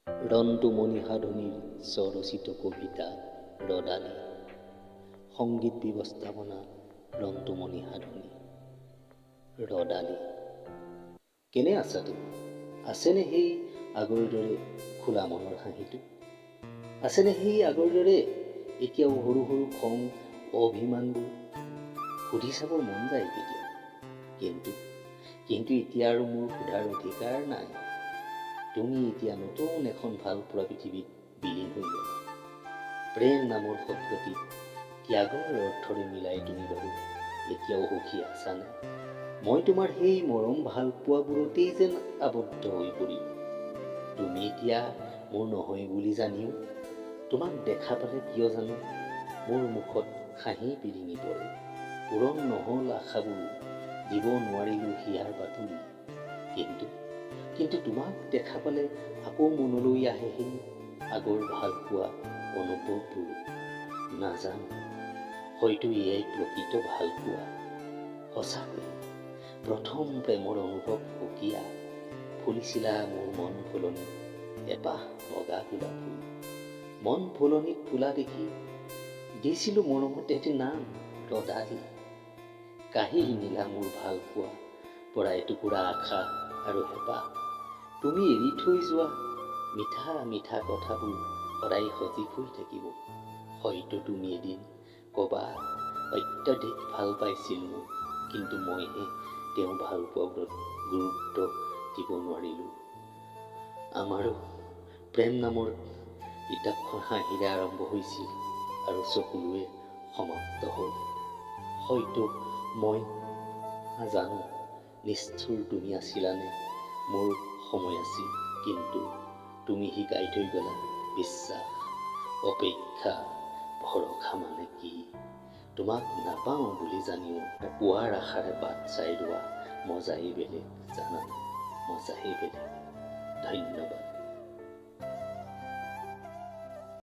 ৰন্টুমণি সাধনীৰ স্বৰচিত কবিতা ৰ'দালি। সংগীত ব্যৱস্থাপনা ৰন্টুমণি সাধনী। ৰ'দালি, কেনে আছা তুমি? আছেনে সেই আগৰ দৰে খোলা মনৰ হাঁহিটো? আছেনে সেই আগৰ দৰে এতিয়াও সৰু সৰু খং অভিমানবোৰ? সুধি চাবৰ মন যায় কেতিয়াবা, কিন্তু কিন্তু এতিয়া আৰু মোৰ সোধাৰ অধিকাৰ নাই। তুমি এতিয়া নতুন এখন ভালপোৱা পৃথিৱীত বিলীন হৈ গ'লা। প্ৰেম নামৰ শব্দটিক ত্যাগৰ অৰ্থৰে মিলাই তুমি বাৰু এতিয়াও সুখী আছানে? মই তোমাৰ সেই মৰম ভালপোৱাবোৰতেই যেন আবদ্ধ হৈ পৰিল। তুমি এতিয়া মোৰ নহয় বুলি জানিও তোমাক দেখা পালে কিয় জানো মোৰ মুখত হাঁহি বিৰিঙি পৰে। পূৰণ নহ'ল আশাবোৰ, দিব নোৱাৰিলোঁ হিয়াৰ বাতৰি, কিন্তু কিন্তু তোমাক দেখা পালে আকৌ মনলৈ আহে সেই আগৰ ভালপোৱা অনুভৱবোৰ। নাজানো, হয়তো এয়াই প্ৰকৃত ভালপোৱা। সঁচাকৈ প্ৰথম প্ৰেমৰ অনুভৱ সুকীয়া। ফুলিছিলা মোৰ মন ফুলনিত এপাহ বগা গোলাপ ফুল। মন ফুলনিত ফুলা দেখি দিছিলোঁ মৰমত এটি নাম, ৰ'দালি। কাঢ়ি নিলা মোৰ ভালপোৱা পৰা এটুকুৰা আশা আৰু হেঁপাহ। তুমি এৰি থৈ যোৱা মিঠা মিঠা কথাবোৰ সদায় সজীৱ হৈ থাকিব। হয়তো তুমি এদিন ক'বা, অত্যধিক ভাল পাইছিল মোক, কিন্তু মইহে তেওঁ ভালপোৱাবোৰত গুৰুত্ব দিব নোৱাৰিলোঁ। আমাৰো প্ৰেম নামৰ কিতাপখন হাঁহিৰে আৰম্ভ হৈছিল আৰু চকুলোৱে সমাপ্ত হ'ল। হয়তো মই নাজানো নিষ্ঠুৰ তুমি আছিলানে মোৰ সময় আছিল, কিন্তু তুমি শিকাই থৈ গ'লা বিশ্বাস, অপেক্ষা, ভৰসা মানে কি। তোমাক নাপাওঁ বুলি জানিও পোৱাৰ আশাৰে বাট চাই ৰোৱা মজাই বেলেগ, জানানে? মজাই বেলেগ। ধন্যবাদ।